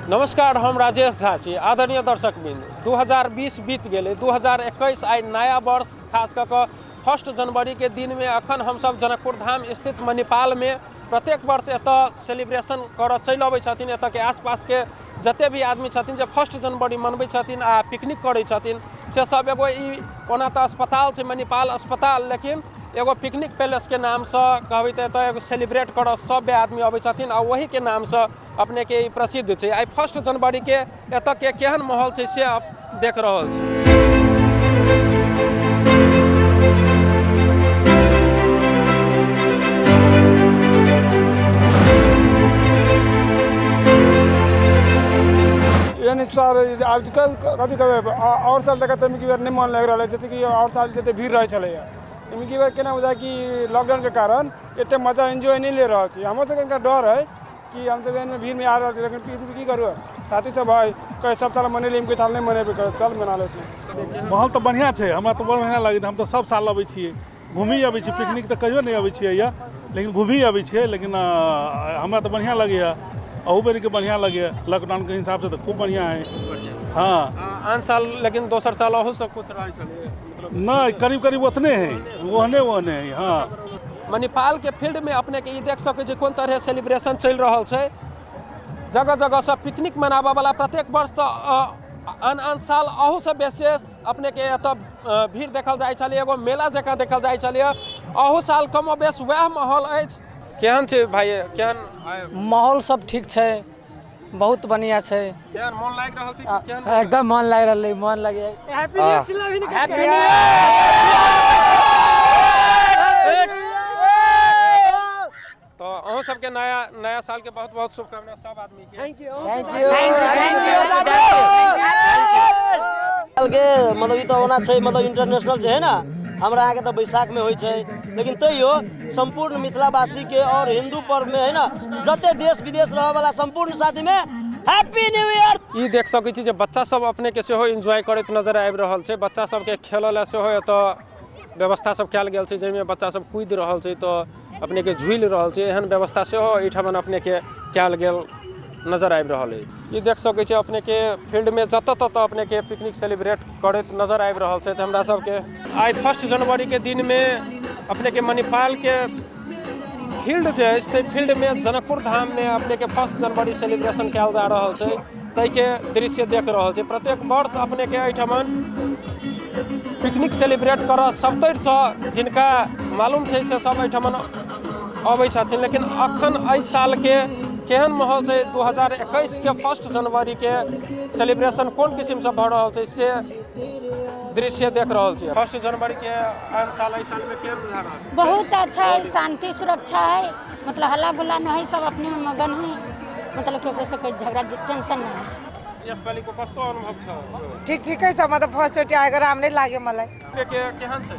नमस्कार, हम राजेश झा छी। आदरणीय दर्शकवृन्द, 2020 बीत गेलै, 2021 आइ नया वर्ष, खास कऽ कऽ 1 जनवरीके दिनमे अखन हमसब जनकपुर धाम स्थित मणिपालमे प्रत्येक वर्ष एतऽ सेलिब्रेशन करऽ चलि अबै छथिन। एतऽके आसपासके जते भी आदमी छथिन जे 1 जनवरी मनबै छथिन आ पिकनिक करै छथिन, से सब एगो ई ओना तऽ अस्पताल छै मणिपाल अस्पताल, लेकिन एगो पिकनिक पैलेसके नामसँ कहबै तऽ एतऽ एगो सेलिब्रेट करऽ सब आदमी अबै छथिन आ ओहीके नामसँ अपनेके ई प्रसिद्ध छै। आइ 1 जनवरीके एतऽके केहन माहौल छै से आप देख रहल छी। एहन सर आब कथी कहबै, आओर साल देखत तऽ बेर नहि मन लागि रहल है, जैसे कि आओर साल जते भीड़ रहै छलैए एहिमे बेर केना बुझाइ कि लॉकडाउनके कारण एते मजा एन्जॉय नहि ले रहल छी। हमर सबके कनिका डर है कि हमसब एहनमे भीड़मे आ रहल छी, लेकिन फिर भी की करू, साथी सब है, कहै सब साल मनेली, हम साल नहि मनेबै, कहै चल मना लै छी। माहौल तऽ बढ़िआँ छै, हमरा तऽ बड़ बढ़िआँ लागैत, हम तऽ सब साल अबै छियै, घूमी अबै छी, पिकनिक तऽ कहियो नहि अबै छियै यऽ, लेकिन घूमी अबै छियै, लेकिन हमरा तऽ बढ़िआँ लगैए, अहू बेरके बढ़िआँ लगैए, लॉकडाउनके हिसाबसँ तऽ खूब बढ़िआँ हइ। हँ, आन साल लेकिन दोसर साल अहू सब कुछ रहै छलै मतलब? नहि, करीब करीब ओतने हइ, ओहने ओहने हइ। हँ, मणिपालके फील्डमे अपनेके ई देख सकै छी कोन तरहे सेलिब्रेशन चलि रहल छै। जगह जगहसँ पिकनिक मनाबऽवला प्रत्येक वर्ष तऽ आन आन साल अहूसँ विशेष अपनेके एतऽ भीड़ देखल जाइ छलै, एगो मेला जकाँ देखल जाइ छलै। अहू साल कमो बेस वएह माहौल अछि। केहन छै भाइ, केहन माहौल? सब ठीक छै, बहुत बढ़िया छै। केहन मोन लागि रहल छै, केहन? एकदम मन लागि रहल, मन लागि। हैप्पी न्यू तऽ अहूँ सबके नया नया साल के बहुत बहुत शुभकामना सब आदमी के। Thank you, thank you. के मतलब ई तऽ ओना छै, मतलब इंटरनेशनल छै, है ने, हमरा अहाँके तऽ बैसाखमे होइ छै, लेकिन तैयो सम्पूर्ण मिथिलावासीके और हिन्दू पर्वमे, है ने, जते देश विदेश रहऽवला सम्पूर्ण साथीमे हैप्पी न्यू ईयर। ई देख सकै छी जे बच्चा सब अपने के सेहो एन्जॉय करैत नजर आबि रहल छै। बच्चा सबके खेलऽ लए सेहो एतऽ व्यवस्था सब कयल गेल छै, जाहिमे बच्चा सब कूदि रहल छै तऽ अपनेके झूलि रहल छै। एहन व्यवस्था सेहो एहिठाम अपनेके कयल गेल नजर आबि रहल अछि। ई देख सकै छी अपनेके फील्डमे जतऽ ततऽ अपनेके पिकनिक सेलिब्रेट करैत नजर आबि रहल छथि। हमरा सबके आइ 1 जनवरीके दिनमे अपनेके मणिपालके फील्ड जे अछि ताहि फील्डमे जनकपुर धाममे अपनेके 1 जनवरी सेलिब्रेशन कयल जा रहल छै, ताहिके दृश्य देख रहल छै। प्रत्येक वर्ष अपनेके एहिठमन पिकनिक सेलिब्रेट करऽ सबतरिसँ जिनका मालूम छै से सब एहिठमन अबै छथिन, लेकिन अखन एहि सालके केहन माहौल छै, 2021के 1 जनवरीके सेलिब्रेशन कोन किसिमसँ भऽ रहल छै से दृश्य देख रहल छी। 1 जनवरीके आन साल एहि सालमे केहन बुझा रहल छै? बहुत अच्छा है, शांति सुरक्षा है, मतलब हल्ला गुल्ला नहीं, सब अपने में मगन है, मतलब केकरो से कोई झगड़ा टेंशन नहीं है। यसपालिको कस्तो अनुभव छ? ठिक ठिकै छ, म त फर्स्टचोटि आएको, राम्रै लाग्यो मलाई। के केहन छै?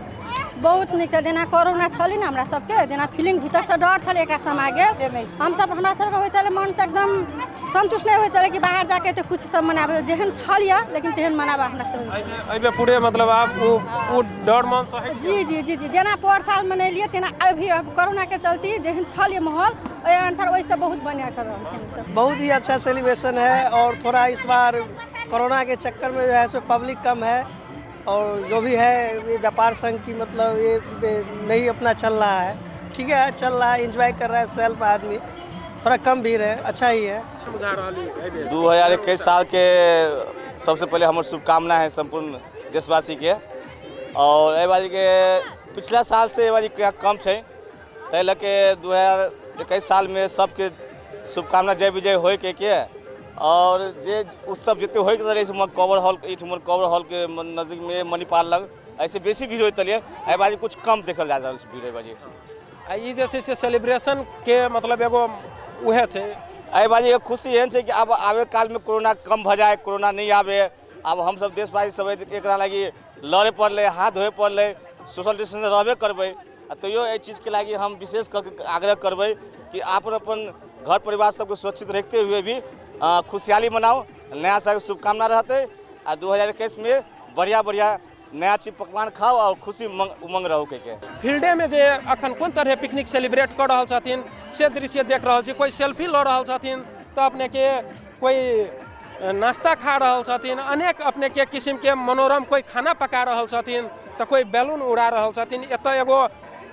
बहुत नीक छै। जेना कोरोना छलै ने, हमरा सबके जेना फीलिंग भीतरसँ डर छलै, एकरा समा गेल। हमसब हमरा सबके होइ छलै मनसँ एकदम सन्तुष्ट नहि होइ छलै कि बाहर जाके एते खुशी सब मनाबै जेहन छल यऽ, लेकिन तेहन मनाबऽ हमरा सब एहिबे पूरे मतलब आब ओ डर मनसँ हटि। जी जी जी जी, जेना पर साल मनेलियै तेना अभी कोरोनाके चलते जेहन छल यऽ माहौल, ओहि अनुसार ओहिसँ बहुत बढ़िआँ कर रहल छी हमसब। बहुत ही अच्छा सेलिब्रेशन है और थोड़ा इस बार कोरोना के चक्कर में जो है सो पब्लिक कम है और जो भी है ये व्यापार संघ की मतलब ये नहीं अपना चल रहा है, ठीक है चल रहा है, एंजॉय कर रहा है सेल्फ आदमी, थोड़ा कम भीड़ है, अच्छा ही है। बुझा रहल एहिबेर? 2021 साल के सबसे पहले हमर शुभकामना है संपूर्ण देशवासी के और एहि बारीके पिछला साल से एहि बारी कम छै, ताहि लऽ के 2021 सालमे सबके शुभकामना जय विजय होय के और जे उत्सव जते होइके रहै छै कवर हॉल, एहिठुमन कवर हॉलके नजदीकमे मणिपाल लग एहिसँ बेसी भीड़ होइत रहलै, एहि बारी किछु कम देखल जा रहल छै भीड़ एहि बारी। आ ई जे छै से सेलिब्रेशन के मतलब एगो उएह छै। एहि बारी एगो खुशी एहन छै कि आब आबे कालमे कोरोना कम भऽ जाए, कोरोना नहि आबे। आब हमसब देशवासी सब एकरा लागी लड़े पड़लै, हाथ धोए पड़लै, सोशल डिस्टेंस रहबे करबै, आ तैयो एहि चीजके लागी हम विशेष कऽ के आग्रह करबै कि अपन अपन घर परिवार सबके सुरक्षित रखते हुए भी खुशहाली मनाउ। नया सालके शुभकामना रहतै आ 2021मे बढ़िआँ बढ़िआँ नया चीज पकवान खाउ और खुशी उमंग रहू के फील्डे में जे अखन कोन तरह पिकनिक सेलिब्रेट कऽ रहल छथिन से दृश्य देख रहल छी। कोई सेल्फी लऽ रहल छथिन तऽ अपने के कोइ नाश्ता खा रहल छथिन। अनेक अपनेके किसिमके मनोरम, कोइ खाना पका रहल छथिन तऽ कोइ बैलून उड़ा रहल छथिन। एतऽ एगो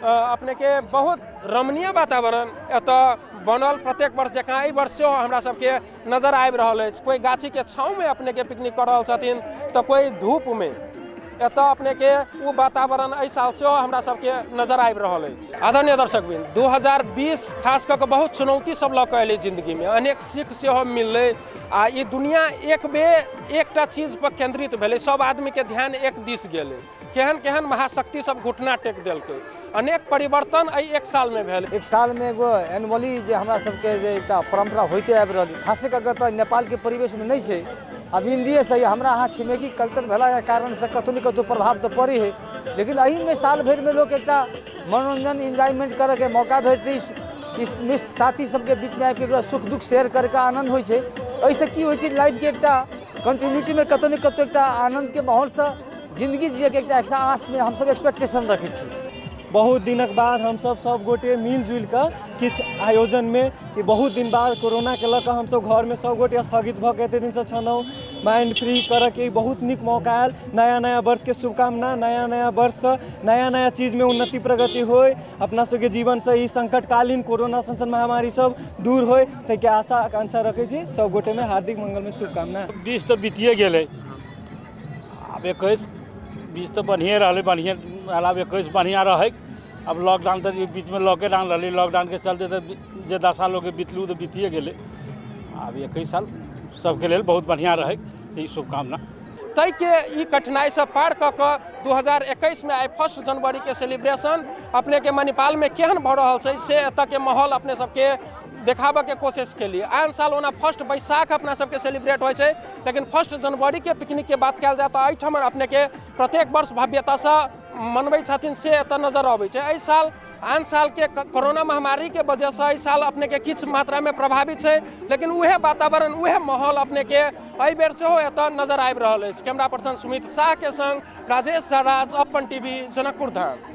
अपनेके बहुत रमणीय वातावरण एतऽ बनल प्रत्येक वर्ष जकाँ एहि वर्ष सेहो हमरा सबके नजर आबि रहल अछि। कोइ गाछीके छाँवमे अपनेके पिकनिक कऽ रहल छथिन तऽ कोइ धूपमे। एतऽ अपनेके ओ वातावरण एहि साल सेहो हमरा सबके नजर आबि रहल अछि। आदरणीय दर्शकवृन्द, 2020 खास कऽ कऽ बहुत चुनौती सब लऽ कऽ एलै जिन्दगीमे, अनेक सीख सेहो मिललै आ ई दुनिया एक बेर एकटा चीज पर केंद्रित भेलै, सब आदमीके ध्यान एक दिस गेलै। केहन केहन महाशक्ति सब घुटना टेक देलकै, अनेक परिवर्तन एहि एक सालमे भेल। एक सालमे एगो एनुअली जे हमरा सबके जे एकटा परम्परा होइते आबि रहल, खास कऽ कऽ तऽ नेपालके परिवेशमे नहि छै, आब इण्डियेसँ हमरा अहाँ छिमेकी कल्चर भेलाके कारणसँ कतहु ने कतहु प्रभाव तऽ पड़ै हइ, लेकिन एहिमे साल भरिमे लोक एकटा मनोरञ्जन एन्जॉयमेंट करैके मौका भेटै, इस साथी सबके बीचमे आबिके एकरा सुख दुख शेयर करैके आनन्द होइ छै। एहिसँ की होइ छै, लाइफके एकटा कंटिन्यूटीमे कतहु ने कतहु एकटा आनन्दके माहौलसँ जिन्दगी जियैके एकटा एक्स्ट्रा आसमे हमसब एक्सपेक्टेशन रखै छी। बहुत दिनक बाद हमसब सब गोटे मिलजुलि कऽ किछु आयोजनमे कि बहुत दिन बाद कोरोनाके लऽ कऽ हमसब घरमे सब गोटे स्थगित भऽ कऽ एतेक दिनसँ छलहुँ, माइंड फ्री करऽके बहुत नीक मौका आयल। नया नया वर्षके शुभकामना, नया नया वर्षसँ नया नया चीजमे उन्नति प्रगति होइ, अपना सबके जीवनसँ ई सङ्कटकालीन कोरोना सन सन महामारी सब दूर होइ, ताहिके आशा आकांक्षा रखै छी। सब गोटेमे हार्दिक मङ्गलमय शुभकामना। 20 तऽ बीतिए गेलै, आब 21 20 तऽ बढ़िएँ रहलै, बढ़िएँ आब 21 बढ़िआँ रहै। आब लॉकडाउन तऽ बीचमे लॉकेडाउन रहलै, लॉकडाउनके चलते तऽ जे दशा लोकके बितलू तऽ बीतिए गेलै। आब 21 साल सबके लेल बहुत बढ़िआँ रहै, से ई शुभकामना। ताहिके ई कठिनाइसँ पार कऽ कऽ 2021मे आइ 1 जनवरीके सेलिब्रेशन अपनेके मणिपालमे केहन भऽ रहल छै से एतऽके माहौल अपने सबके देखाबऽके कोशिश केली। आन साल ओना 1 बैसाख अपना सबके सेलिब्रेट होइ छै, लेकिन 1 जनवरीके पिकनिकके बात कयल जाय तऽ एहिठाम अपनेके प्रत्येक वर्ष भव्यतासँ मनबै छथिन से एतऽ नजर अबै छै। एहि साल आन सालके कोरोना महामारीके वजहसँ एहि साल अपनेके किछु मात्रामे प्रभावित छै, लेकिन उएह वातावरण उएह माहौल अपनेके एहि बेर सेहो एतऽ नजर आबि रहल अछि। कैमरा पर्सन सुमित शाहके संग राजेश झा राज, अपन टीवी, जनकपुर धाम।